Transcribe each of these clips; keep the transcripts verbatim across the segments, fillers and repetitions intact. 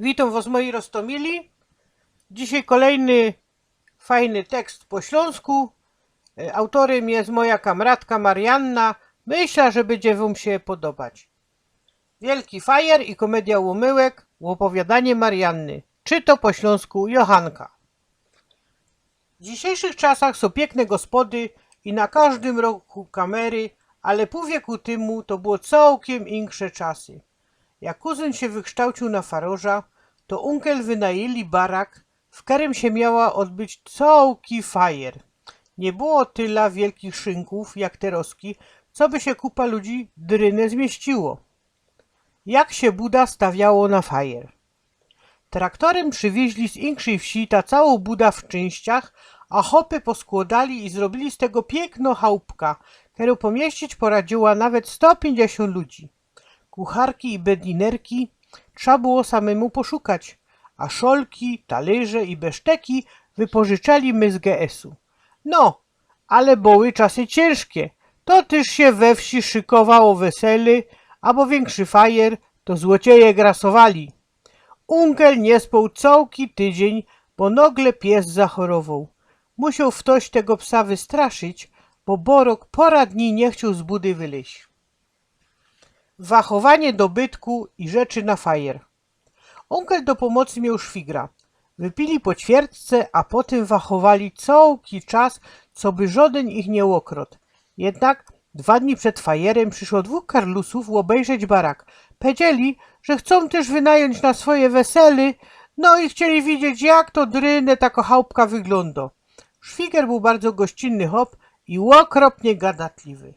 Witōm wos, moji roztōmili. Dzisiej kolejny fajny tekst po ślōnsku. E, autōrym je moja kamratka Marianna. Myśla, że bydzie wōm sie podobać. Wielki fajer i komedia ômyłek. Ôpowiadanie Marianny. Czyto po ślōnsku Johanka. W dzisiejszych czasach sōm piykne gospody i na kożdym rogu kamery, ale pōł wieku tymu to było cołkiym inksze czasy. Jak kuzyn sie wyksztołciōł na faroża, to unkel wynajyli barak, w kerym sie miała ôdbyć cołki fajer. Niy było tyla wielkich szynkōw jak terozki, co by sie kupa ludzi drynne zmiyściło. Jak sie buda stawiało na fajer? Traktorym przywiyźli z inkszyj wsi ta cołko buda w czyńściach, a chopy poskłodali i zrobiyli z tego piykno chałpka, kerõ pōmiyścić poradziła nawet sto piyńćdziesiōnt ludzi. Kucharki i bedlinerki trza było samymu poszukać, a szolki, talyrze i betyki wypożyczali my z G S-u. No, ale były czasy ciynżkie. To tyż sie we wsi szykowało wesele, abo wiynkszi fajer, to złocieje grasowali. Unkel niy spōł cołki tydziyń, bo nogle pies zachorowoł. Musioł ftoś tego psa wystraszyć, bo borok pora dni niy chcioł z budy wylyź. Wachowanie dobytku i rzeczy na fajer. Unkel do pōmocy mioł szwigra. Wypili po ćwiertce, a potym wachowali cołki czas, coby żodyn ich niy ôkrod. Jednak dwa dni przed fajerym prziszło dwōch karlusōw ôbejrzeć barak. Pedzieli, że chcōm tyż wynajōńć na swoje wesele, no i chcieli widzieć, jak to drynne tako chałpka wyglōndo. Szwiger bōł bardzo gościnny chop i ôkropnie gadatliwy.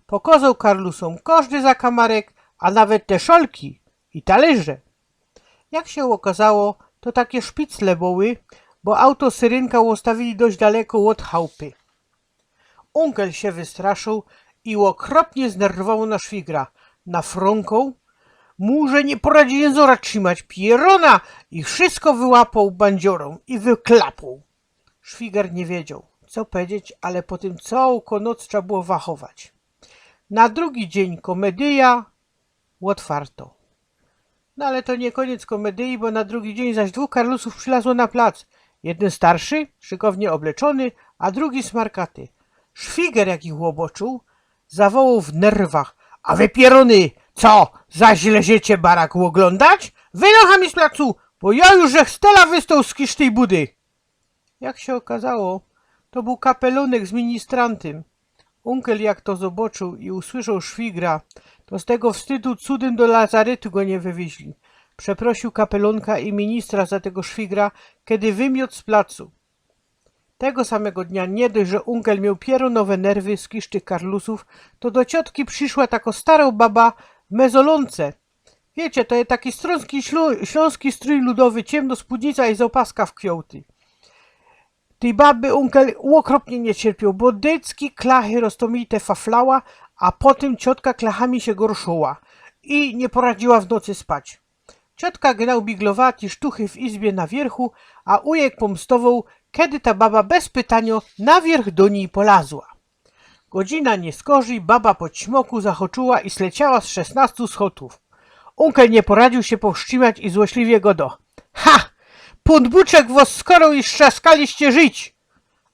Pokozoł karlusōm kożdy zakamarek, a nawet te szolki i talyrze. Jak sie ôkazało, to take szpicle były, bo auto syrynka ôstawiyli dość daleko ôd chałpy. Unkel sie wystraszoł i ôkropnie znerwowoł na szwigra. Nafrōnkoł mu, że niy poradzi jynzora trzimać, pierōna, i wszysko wyłapoł bandziorōm i wyklapoł. Szwiger niy wiedzioł, co pedzieć, ale potym cołko noc trza było wachować. Na drugi dziyń komedyja, ôtwarto. No ale to niy kōniec komedyji, bo na drugi dziyń zaś dwōch karlusōw przilazło na plac. Jedyn starszy, szykownie ôbleczōny, a drugi smarkaty. Szwiger, jak ich ôbocził, zawołoł w nerwach: „A wy, pierōny, co, zaś lezycie barak ôglōndać? Wynocha mi z placu, bo jo już żech z tela wystoł z kisztyj budy”. Jak sie ôkazało, to bōł kapelōnek z ministrantym. Unkel, jak to zobocził i usłyszoł szwigra, to z tego wstydu cudym do lazarytu go niy wywiezli. Przeprosiōł kapelōnka i ministra za tego szwigra, kedy wymiot z placu. Tego samego dnia niy dość, że unkel mioł pierōnowe nerwy z kisztych karlusōw, to do ciotki prziszła tako staro baba w mezolōnce. Wiycie, to je taki strōnski ślō-, ślōnski strōj ludowy, ciymno spōdnica i z ôpaska w kwiołty. Tyj baby unkel ôkropnie niy cierpioł, bo dycki klachy roztōmite faflała, a potym ciotka klachami sie gorszoła i niy poradziła w nocy spać. Ciotka genau biglowała te sztuchy w izbie na wiyrchu, a ujek pōmstowoł, kedy ta baba bez pytanio na wiyrch do nij polazła. Godzina niy skorzij baba po ćmoku zachoczyła i zleciała z szesnastu schodōw. Unkel niy poradził sie powstrzimać i złośliwie godo: „Ha! Pōnbōczek wos skoro i strzaskaliście żyć!”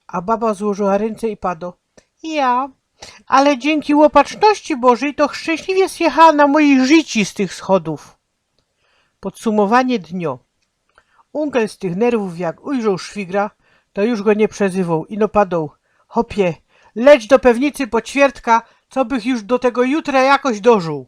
A baba złożyła rynce i pado: „Ja, ale dziynki ôpatrzności Bożyj to szczynśliwie zjechała na mojij życi z tych schodōw”. Podsumowanie dnio. Unkel z tych nerwōw, jak ujrzoł szwigra, to już go niy przezywoł, ino padoł: „Chopie, leć do piwnicy po ćwiertka, co bych już do tego jutra jakoś dożył”.